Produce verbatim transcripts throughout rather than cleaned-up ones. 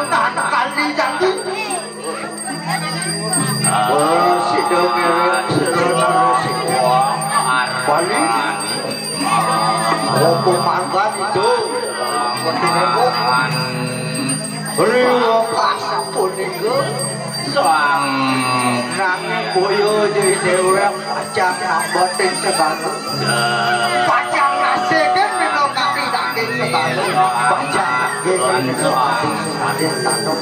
Tahan kali jati. Oh, sida ngéwék, sida terus. Bali. Apa mangkana itu? Riwa pas punika. Sang nanging boya Déwi Déwék pacang nambatin segala. Pacang ngasihke minakadi daging segala. Pacang nggih minakadi daging tanah.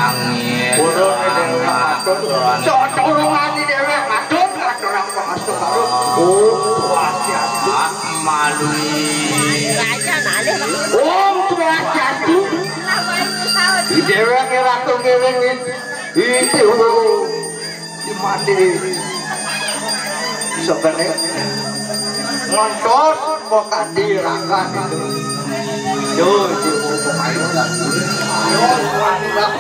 Angin. Purun Déwék matur. Sok tulungane Déwék matur, ngaturang pangasta baru. Oh, Swastiastu. Malu. Om Swastiastu. Déwék Ratu ngiring iki, oh, di mati. Sebenarnya ngontos mau kadi rakan itu. Yo, itu pemain. Yo, mantap.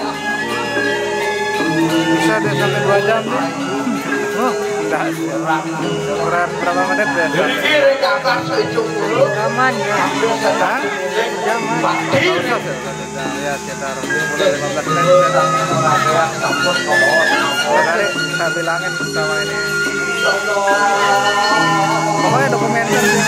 Bisa deh sampai dua jam nih. Oh, udah. Kurang berapa menit ya? Jadi kiri kakak sejuk dulu. Aman ya. Hah? Jam. Batin. Udah, ya, sekitar sepuluh lima belas menit. Kita tarik, kita bilangin sama ini. Pokoknya dokumenter sih.